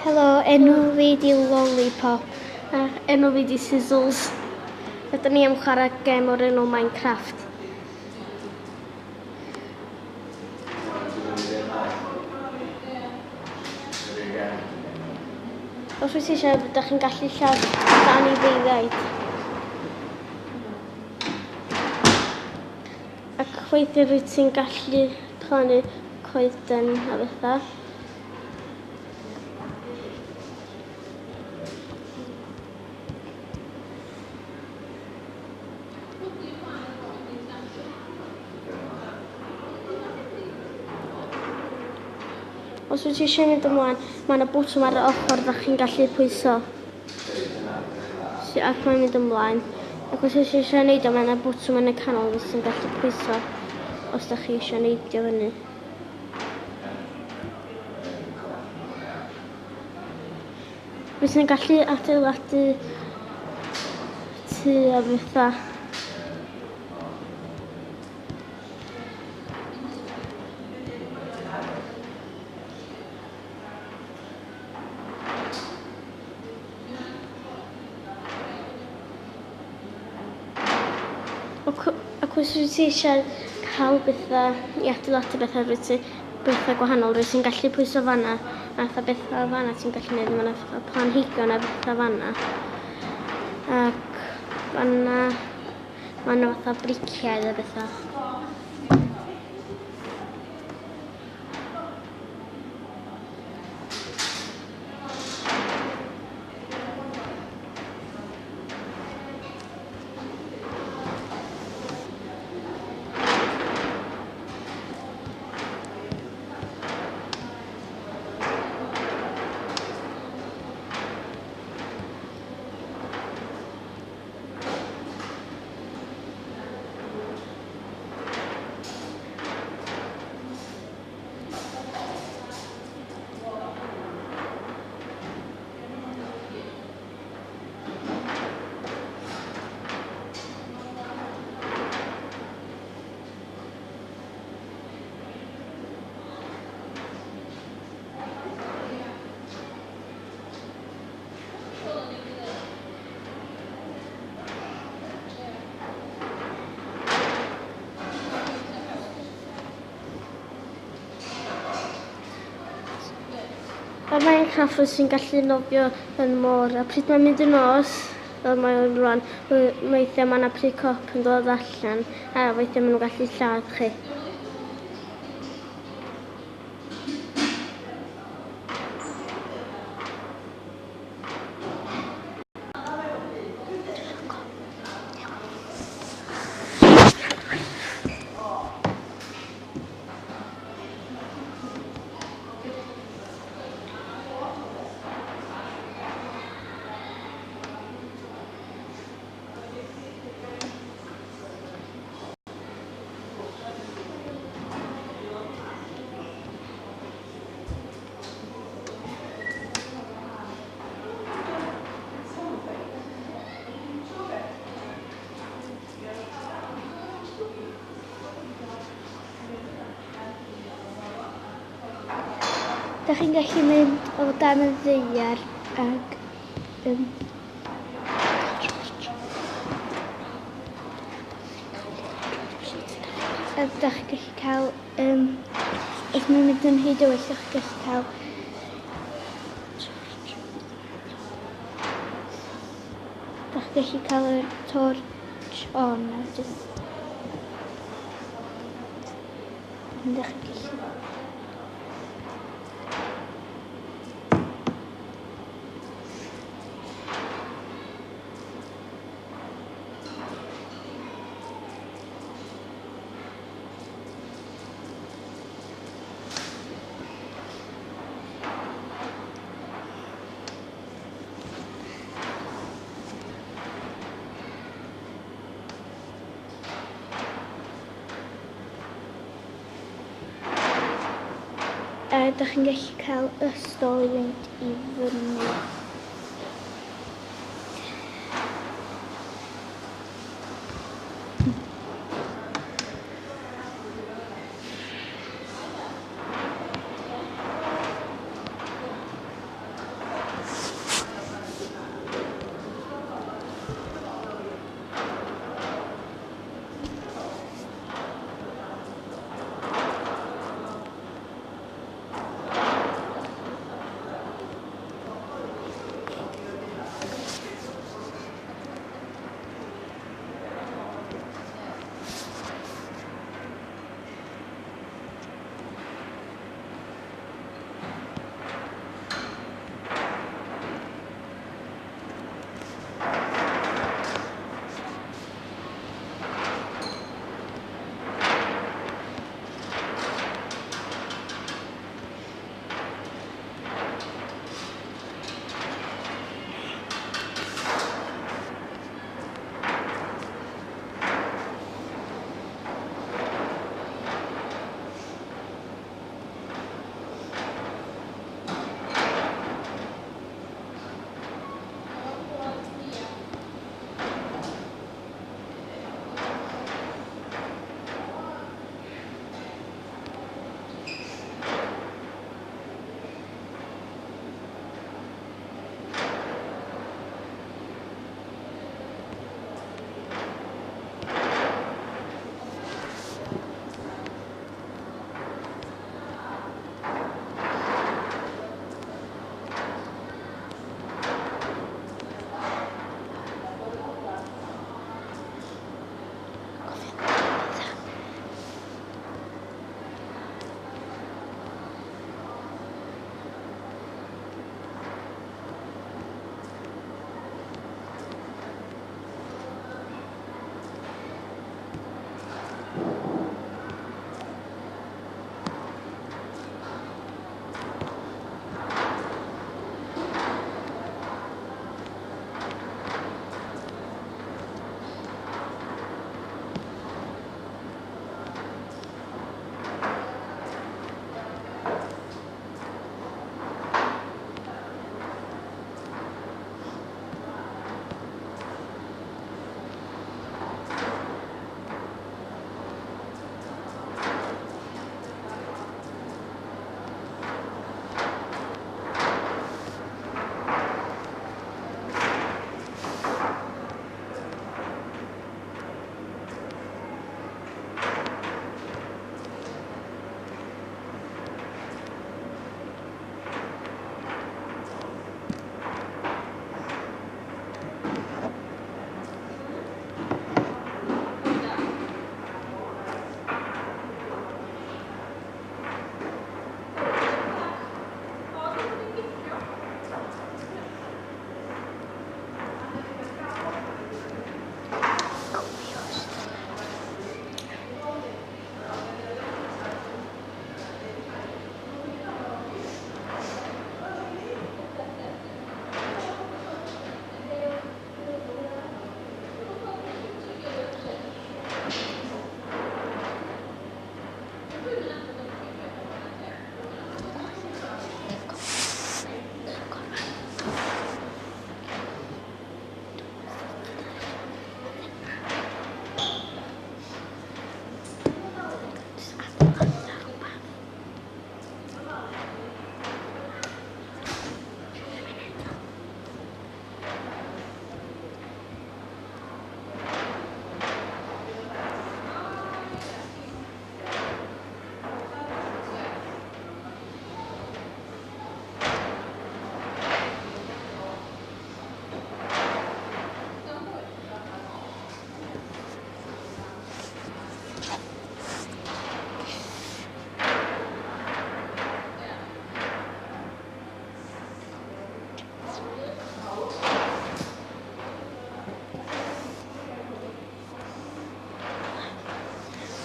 Helo, enw fi di Lollipop. A enw fi di Sizzles. Rydyn ni am chwarae gem o'r enw Minecraft. Os wyt ti eisiau, ydych chi'n gallu lladd anifeiliaid. Ac weithiau rwyt ti'n gallu plannu coeden a bethau. Os wyt ti eisiau mynd ymlaen, mae yna bwtwm ar y ochr ddech chi'n gallu pwyso. Ac mae'n mynd ymlaen. Ac os wyt ti eisiau neidio, mae yna bwtwm yn y canol fydd ti'n gallu pwyso os ydych chi eisiau neidio fyny. Wyt ti'n gallu adeiladu tŷ a bethau. Ac os wyt ti eisiau cael bethau i adeiladu bethau, rwyt ti bethau gwahanol, rwyt ti'n gallu pwyso fanna, a fatha bethau fanna ti'n gallu gwneud, mae yna fatha planhigion a bethau fanna. Ac fanna, mae yna fatha briciau a bethau. Mae Minecraft wyt ti'n gallu nofio yn y môr a pryd mae'n mynd yn nos, fel mae o'n rwan, weithiau mae yna pry cop yn dod allan a weithiau maen nhw'n gallu lladd chi. Dach chi'n gallu mynd o dan y ddaear ag um, a dach chi'n gallu cael um, os mae'n mynd yn rhy dywyll, dach chi'n gallu cael dach chi'n gallu cael y torch on a just dach chi'n gallu A ydych chi'n gallu cael ystol i fynd i fyny.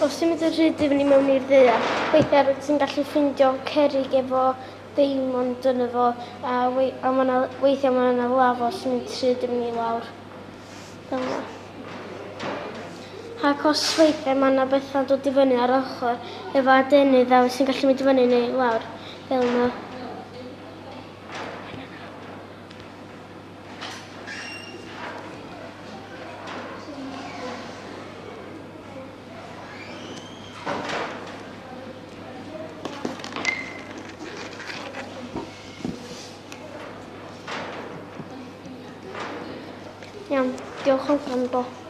Os ti'n mynd yn rhy dyfn i mewn i'r ddaear, weithiau rwyt ti'n gallu ffindio cerrig efo diamond yno fo, a, wei, a ma' 'na, weithiau mae yna lafa sy'n mynd rhy dyfn i lawr. Fel yna. Ac os weithiau mae yna bethau'n dod i fyny ar ochr efo adenydd a sy'n gallu mynd i fyny neu i lawr. Fel yna. Iawn, diolch am gwrando.